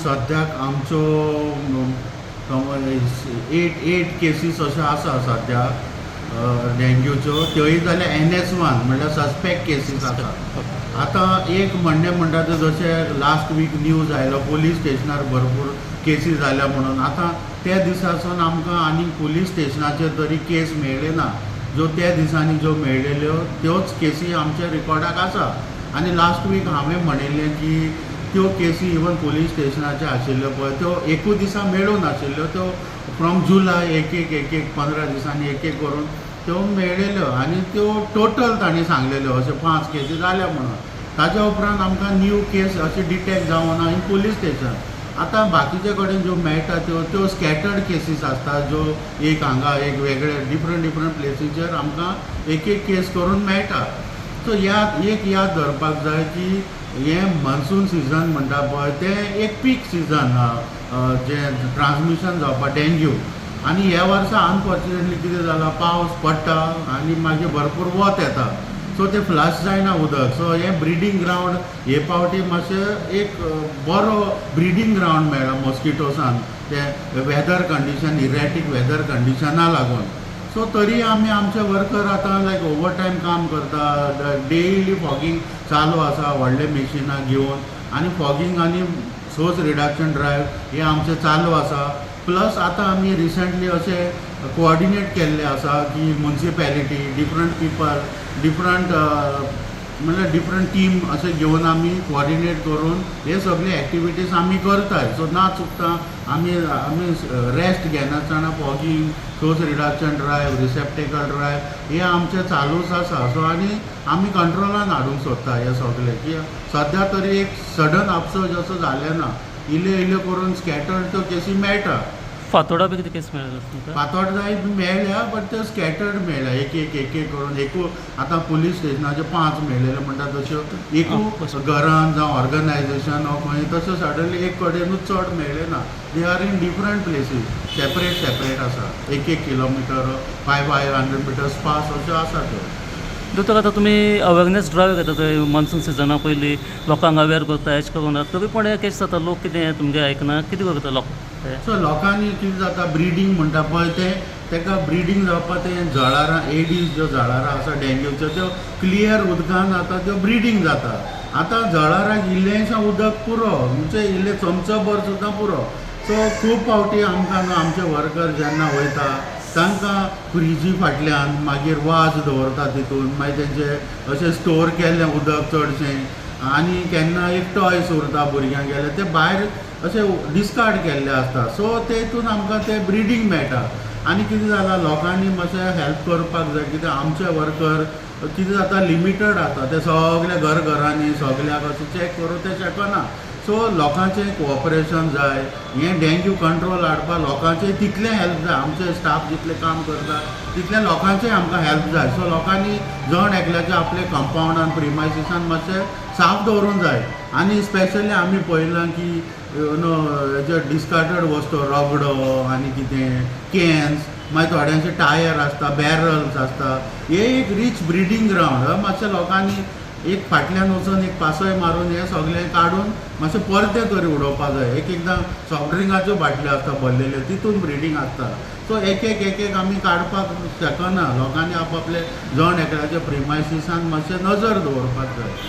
सद्याक आमचो 8 केसीस अश्यो आसा सद्या डेंग्यूच्यो, त्योय जाल्यार NS1 म्हणल्यार सस्पेक्ट केसीस आसा. आतां एक म्हणणें म्हणटा तें जशें लास्ट वीक न्यूज आयलो पुलीस स्टेशनार भरपूर केसी जाल्या म्हणून, आतां त्या दिसासून आमकां आनी पुलीस स्टेशनाचेर तरी केस मेळ्ळे ना. ज्यो त्या दिसांनी ज्यो मेळ्ळेल्यो त्योच केसी आमच्या रिकॉर्डाक आसा. आनी लास्ट वीक हांवें म्हणिल्लें की त्यो केसी इवन पुलीस स्टेशनाचे आशिल्ल्यो पळय त्यो एकूच दिसा मेळूंक नाशिल्ल्यो, त्यो फ्रॉम जुलय एक एक एक एक 15 दिसांनी एक एक करून त्यो मेळ्ळेल्यो आनी त्यो टोटल तांणी सांगलेल्यो अशे 5 केसी जाल्या म्हणून. ताच्या उपरांत आमकां न्यू केस अशें डिटेक्ट जावना इन पुलीस स्टेशन. आतां बाकीचे कडेन ज्यो मेळटा त्यो त्यो स्कॅटर्ड केसीस आसता, ज्यो एक हांगा एक वेगळे डिफरंट डिफरंट प्लेसीचेर आमकां एक एक केस करून मेळटा. सो याद एक याद दवरपाक जाय की हें मॉन्सून सिजन म्हणटा पळय तें एक पीक सिजन जें ट्रान्समिशन जावपाक डेंग्यू. आनी ह्या वर्सा अनफॉर्च्युनेटली कितें जालां, पावस पडटा आनी मागीर भरपूर वत येता, सो तें फ्लश जायना उदक. सो हें ब्रिडींग ग्रावंड हे फावटी मातशें एक बरो ब्रिडींग ग्रावंड मेळ्ळा मॉस्किटोसान, तें वेदर कंडिशन इरेटीक वेदर कंडिशना लागून. सो तरी आमी आमचे वर्कर आतां लायक ओवर टायम काम करता, डेली फॉगींग चालू आसा व्हडले मेशिनां घेवन, आनी फॉगींग आनी सोर्स रिडक्शन ड्रायव हे आमचें चालू आसा. प्लस आतां आमी रिसंटली अशें कोऑर्डिनेट केल्लें आसा की मुन्सिपेलिटी डिफरंट पिपल डिफरंट म्हणल्यार डिफरंट टीम अशें घेवन आमी कोऑर्डिनेट करून हे सगळे एक्टिविटीज आमी करताय. सो ना चुकता आमी आमी रेस्ट घेनासतना fogging, source reduction drive, receptacle drive हे आमचें चालूच आसा. सो आनी आमी कंट्रोलान हाडूंक सोदता हें सगळें की सद्या तरी एक सडन अपसर्ज असो जालें ना, इल्ल्यो इल्ल्यो करून स्कॅटर्ड त्यो केसी मेळटा. फातोडा बी कितें केस मेळ्ळा तुमकां? फातोर्डा मेळ्ळ्या बट त्यो स्कॅटर्ड मेळ्ळ्या एक एक एक एक करून. एकू आतां पुलीस स्टेशनाचे 5 मेळ्ळेले म्हणटा तश्यो एकू घरान जावं ऑर्गनायजेशन वा खंय तश्यो सडनली एक कडेनूच चड मेळ्ळे ना. They are in different places, separate separate आसा, एक एक किलोमिटर 500 मिटर्स पास अश्यो आसा त्यो. दोतोर, आतां तुमी अवेरनेस ड्रायव्ह घेता थंय मॉन्सून सिजना पयलीं लोकांक अवेर करता एश करून, तरी पण हे केस जाता, लोक कितें तुमगें आयकना, कितें करता लोक? सो लोकांनी कितें जाता, ब्रिडींग म्हणटा पळय तें ताका ब्रिडींग जावपाक तें जळारां एडीज ज्यो जळारां आसा डेंग्यूच्यो त्यो क्लियर उदकान आतां त्यो ब्रिडींग जाता. आतां जळारांक इल्लेंशें उदक पुरो, म्हणजे इल्लें चमचो भर सुद्दां पुरो. सो खूब फावटी आमकां न्हू आमचे वर्कर जेन्ना वयता तांकां फ्रिजी फाटल्यान मागीर वाज दवरता तितून, मागीर तेंचे अशें स्टोर केल्लें उदक चडशें, आनी केन्ना एक टॉयस उरता भुरग्यांक गेल्यार ते भायर अशें डिस्कार्ड केल्ले आसता. सो तेतून आमकां तें ब्रिडींग मेळटा. आनी कितें जालां, लोकांनी मातशें हेल्प करपाक जाय, कित्याक आमचे वर्कर कितें जाता लिमिटेड आसता, ते सगळे घर घरांनी सगळ्याक अशें चॅक करूं ते शकना. सो लोकांचें कोऑपरेशन जाय, हें डेंग्यू कंट्रोल हाडपाक लोकांचें तितलें हेल्प जाय. आमचे स्टाफ जितले काम करता तितलें लोकांचें आमकां हेल्प जाय. सो लोकांनी जण एकल्याच्या आपल्या कंपावंडान प्रिमायसिसान मातशें साफ दवरूंक जाय. आनी स्पेशली आमी पळयलां की न्हू हेजे डिस्कार्डड वस्तू रगडो आनी कितें कॅन्स, मागीर थोड्यांचे टायर आसता, बॅरल्स आसता, हे एक रीच ब्रिडींग ग्रावंड. मातशें लोकांनी एक फाटल्यान वचून एक पासय मारून हें सगळें काडून मातशें परतें तरी उडोवपा जाय. एक एकदां सॉफ्ट ड्रिंकाच्यो बाटल्यो आसता भरलेल्यो, तितून ब्रिडींग आसता. सो एक एक एक एक आमी काडपाक शकना. लोकांनी आप आपले जण एकल्याच्या प्रिमायसिसान मातशें नजर दवरपाक जाय.